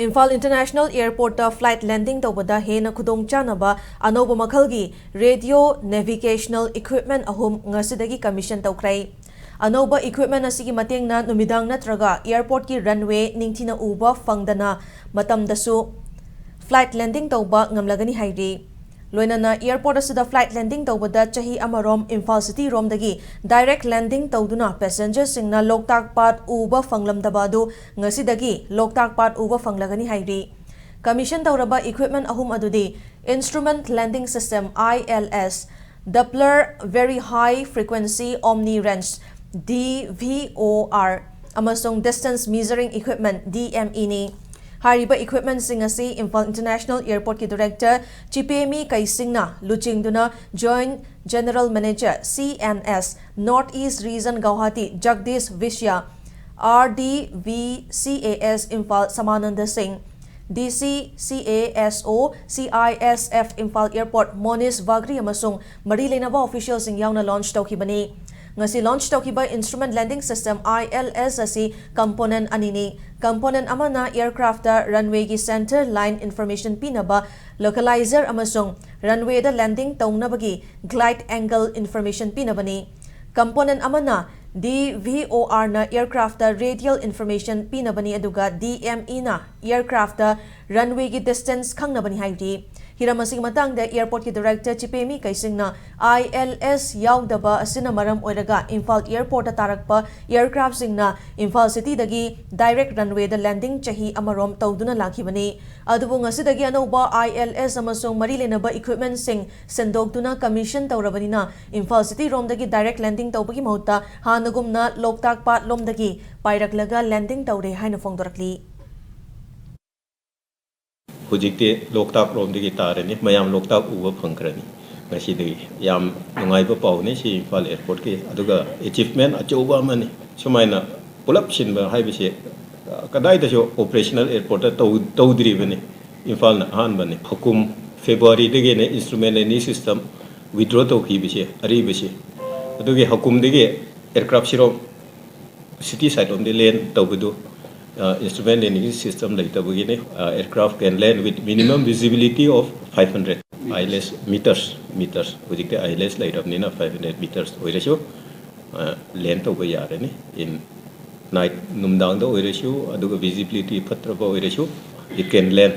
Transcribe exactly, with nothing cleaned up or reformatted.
Imphal international ꯑꯦꯌꯔꯄꯣꯔꯠꯇ flight landing ꯇꯧꯕꯗ ꯍꯦꯟꯅ ꯈꯨꯗꯣꯡꯆꯥꯅꯕ ꯑꯅꯧꯕ ꯃꯈꯜꯒꯤ ꯔꯦꯗꯤꯑꯣ ꯅꯦꯚꯤꯒꯦꯁꯅꯦꯜ ꯏꯀ꯭ꯋꯤꯞꯃꯦꯟꯠ ꯑꯍꯨꯝ ꯉꯁꯤꯗꯒꯤ ꯀꯃꯤꯁꯟ ꯇꯧꯈ꯭ꯔꯦ꯫ ꯑꯅꯧꯕ ꯏꯀ꯭ꯋꯤꯞꯃꯦꯟꯠ ꯑꯁꯤꯒꯤ ꯃꯇꯦꯡꯅ ꯅꯨꯃꯤꯗꯥꯡ ꯅꯠꯇ꯭ꯔꯒ ꯑꯦꯌꯔꯄꯣꯔꯠꯀꯤ ꯔꯟꯋꯦ ꯅꯤꯡꯊꯤꯅ ꯎꯕ ꯐꯪꯗꯅ ꯃꯇꯝꯗꯁꯨ ꯐ꯭ꯂꯥꯏꯠ ꯂꯦꯟꯗꯤꯡ ꯇꯧꯕ ꯉꯝꯂꯒꯅꯤ ꯍꯥꯏꯔꯤ꯫ ꯂꯣꯏꯅꯅ ꯑꯦꯌꯔꯄꯣꯔꯠ ꯑꯁꯤꯗ ꯐ꯭ꯂꯥꯏꯠ ꯂꯦꯟꯗꯤꯡ ꯇꯧꯕꯗ ꯆꯍꯤ ꯑꯃꯔꯣꯝ ꯏꯝꯐꯥꯜ ꯁꯤꯇꯤ ꯔꯣꯝꯗꯒꯤ ꯗꯥꯏꯔꯦꯛ ꯂꯦꯟꯗꯤꯡ ꯇꯧꯗꯨꯅ ꯄꯦꯁꯦꯟꯖꯔꯁꯤꯡꯅ ꯂꯣꯛꯇꯥꯛ ꯄꯥꯠ ꯎꯕ ꯐꯪꯂꯝꯗꯕ ꯑꯗꯨ ꯉꯁꯤꯗꯒꯤ ꯂꯣꯛꯇꯥꯛ ꯄꯥꯠ ꯎꯕ ꯐꯪꯂꯒꯅꯤ ꯍꯥꯏꯔꯤ꯫ ꯀꯃꯤꯁꯟ ꯇꯧꯔꯕ ꯏꯀ꯭ꯋꯤꯞꯃꯦꯟꯠ ꯑꯍꯨꯝ ꯑꯗꯨꯗꯤ Instrument Landing System, I L S, Doppler Very High Frequency Omni Range, D V O R, ꯑꯃꯁꯨꯡ Distance Measuring Equipment, D M E ꯅꯤ꯫ ꯍꯥꯏꯔꯤꯕ ꯏꯀ꯭ꯋꯤꯞꯃꯦꯟꯠꯁꯤꯡ ꯑꯁꯤ ꯏꯝꯐꯥꯜ ꯏꯟꯇꯔꯅꯦꯁꯅꯦꯜ ꯑꯦꯌꯔꯄꯣꯔꯠꯀꯤ ꯗꯤꯔꯦꯛꯇꯔ ꯆꯤꯄꯦꯃꯤ ꯀꯩꯁꯤꯡꯅ ꯂꯨꯆꯤꯡꯗꯨꯅ Joint General Manager, C N S, North East Region Guwahati, Jagdish ꯕꯤꯁ꯭ꯌꯥ, R D V C A S Imphal ꯁꯃꯥꯅꯟꯗ ꯁꯤꯡ, D C C A S O C I S F Imphal airport Monish Bagri ꯑꯃꯁꯨꯡ ꯃꯔꯤ ꯂꯩꯅꯕ ꯑꯣꯐꯤꯁꯤꯌꯦꯜꯁꯤꯡ ꯌꯥꯎꯅ launch ꯇꯧꯈꯤꯕꯅꯤ꯫ ꯉꯁꯤ ꯂꯣꯟꯆ ꯇꯧꯈꯤꯕ Instrument Landing System, I L S ꯑꯁꯤ component ꯑꯅꯤꯅꯤ꯫ ꯀꯝꯄꯣꯅꯦꯟꯠ ꯑꯃꯅ ꯑꯦꯌꯔꯀ꯭ꯔꯥꯐꯇ ꯔꯟꯋꯦꯒꯤ ꯁꯦꯟꯇꯔ ꯂꯥꯏꯟ ꯏꯟꯐꯣꯔꯃꯦꯁꯟ ꯄꯤꯅꯕ ꯂꯣꯀꯦꯂꯥꯏꯖꯔ ꯑꯃꯁꯨꯡ ꯔꯟꯋꯦꯗ ꯂꯦꯟꯗꯤꯡ ꯇꯧꯅꯕꯒꯤ ꯒ꯭ꯂꯥꯏꯗ ꯑꯦꯡꯒꯜ ꯏꯟꯐꯣꯔꯃꯦꯁꯟ ꯄꯤꯅꯕꯅꯤ꯫ ꯀꯝꯄꯣꯅꯦꯟꯠ ꯑꯃꯅ D V O R ꯅ ꯑꯦꯌꯔꯀ꯭ꯔꯥꯐꯇ ꯔꯦꯗꯤꯌꯦꯜ ꯏꯟꯐꯣꯔꯃꯦꯁꯟ ꯄꯤꯅꯕꯅꯤ, ꯑꯗꯨꯒ D M E ꯅ ꯑꯦꯌꯔꯀ꯭ꯔꯥꯐꯇ ꯔꯟꯋꯦꯒꯤ ꯗꯤꯁꯇꯦꯟꯁ ꯈꯪꯅꯕꯅꯤ ꯍꯥꯏꯔꯤ꯫ ꯍꯤꯔꯝ ꯑꯁꯤꯒꯤ ꯃꯇꯥꯡꯗ ꯑꯦꯌꯔꯄꯣꯔꯠꯀꯤ ꯗꯤꯔꯦꯛꯇꯔ ꯆꯤꯄꯦꯃꯤ ꯀꯩꯁꯤꯡꯅ, I L S ꯌꯥꯎꯗꯕ ꯑꯁꯤꯅ ꯃꯔꯝ ꯑꯣꯏꯔꯒ ꯏꯝꯐꯥꯜ ꯑꯦꯌꯔꯄꯣꯔꯠꯇ ꯇꯥꯔꯛꯄ ꯑꯦꯌꯔꯀ꯭ꯔꯥꯐꯁꯤꯡꯅ ꯏꯝꯐꯥꯜ ꯁꯤꯇꯤꯗꯒꯤ ꯗꯥꯏꯔꯦꯛ ꯔꯟꯋꯦꯗ ꯂꯦꯟꯗꯤꯡ ꯆꯍꯤ ꯑꯃꯔꯣꯝ ꯇꯧꯗꯨꯅ ꯂꯥꯛꯈꯤꯕꯅꯤ꯫ ꯑꯗꯨꯕꯨ ꯉꯁꯤꯗꯒꯤ ꯑꯅꯧꯕ I L S ꯑꯃꯁꯨꯡ ꯃꯔꯤ ꯂꯩꯅꯕ ꯏꯀ꯭ꯋꯤꯞꯃꯦꯟꯠꯁꯤꯡ ꯁꯤꯟꯗꯣꯛꯇꯨꯅ ꯀꯃꯤꯁꯟ ꯇꯧꯔꯕꯅꯤꯅ ꯏꯝꯐꯥꯜ ꯁꯤꯇꯤ ꯔꯣꯝꯗꯒꯤ ꯗꯥꯏꯔꯦꯛ ꯂꯦꯟꯗꯤꯡ ꯇꯧꯕꯒꯤ ꯃꯍꯨꯠꯇ ꯍꯥꯟꯅꯒꯨꯝꯅ ꯂꯣꯛꯇꯥꯛ ꯄꯥꯠ ꯂꯣꯝꯗꯒꯤ ꯄꯥꯏꯔꯛꯂꯒ ꯂꯦꯟꯗꯤꯡ ꯇꯧꯔꯦ ꯍꯥꯏꯅ ꯐꯣꯡꯗꯣꯔꯛꯂꯤ꯫ ꯍꯧꯖꯤꯛꯇꯤ ꯂꯣꯛꯇꯥꯛ ꯔꯣꯝꯗꯒꯤ ꯇꯥꯔꯅꯤ, ꯃꯌꯥꯝ ꯂꯣꯛꯇꯥꯛ ꯎꯕ ꯐꯪꯈ꯭ꯔꯅꯤ꯫ ꯉꯁꯤꯗꯒꯤ ꯌꯥꯝ ꯅꯨꯡꯉꯥꯏꯕ ꯄꯥꯎꯅꯤ ꯁꯤ ꯏꯝꯐꯥꯜ ꯑꯦꯌꯔꯄꯣꯔꯠꯀꯤ, ꯑꯗꯨꯒ ꯑꯦꯆꯤꯞꯃꯦꯟ ꯑꯆꯧꯕ ꯑꯃꯅꯤ꯫ ꯁꯨꯃꯥꯏꯅ ꯄꯨꯂꯞ ꯁꯤꯟꯕ ꯍꯥꯏꯕꯁꯦ, ꯑ, ꯀꯗꯥꯏꯗꯁꯨ ꯑꯣꯄꯔꯦꯁꯅꯦꯜ ꯑꯦꯌꯔꯄꯣꯔꯠꯇ ꯇꯧ-, ꯇꯧꯗ꯭ꯔꯤꯕꯅꯤ꯫ ꯏꯝꯐꯥꯜꯅ ꯑꯍꯥꯟꯕꯅꯤ꯫ ꯍꯀꯨꯝ ꯐꯦꯕ꯭ꯔꯨꯋꯥꯔꯤꯗꯒꯤꯅ ꯏꯟꯁꯇ꯭ꯔꯨꯃꯦꯟ ꯂꯦꯟꯗꯤꯡ ꯁꯤꯁꯇꯦꯝ ꯋꯤꯗ꯭ꯔꯣ ꯇꯧꯈꯤꯕꯁꯦ, ꯑꯔꯤꯕꯁꯦ꯫ ꯑꯗꯨꯒꯤ ꯍꯀꯨꯝꯗꯒꯤ ꯑꯦꯌꯔꯀ꯭ꯔꯥꯐ ꯁꯤꯔꯣꯝ ꯁꯤꯇꯤ ꯁꯥꯏꯠ ꯂꯣꯝꯗ ꯂꯦꯟ ꯇꯧꯕꯗꯨ instrument landing system ꯂꯩꯇꯕꯒꯤꯅꯤ꯫ Aircraft can land with minimum visibility of five hundred, ILS meters, meters꯫ ꯍꯧꯖꯤꯛꯇꯤ ILS ꯂꯩꯔꯕꯅꯤꯅ five hundred meters ꯑꯣꯏꯔꯁꯨ ꯂꯦꯟ ꯇꯧꯕ ꯌꯥꯔꯅꯤ꯫ In night, ꯅꯨꯡꯗꯥꯡꯗ ꯑꯣꯏꯔꯁꯨ, ꯑꯗꯨꯒ visibility ꯐꯠꯇ꯭ꯔꯕ ꯑꯣꯏꯔꯁꯨ, it can land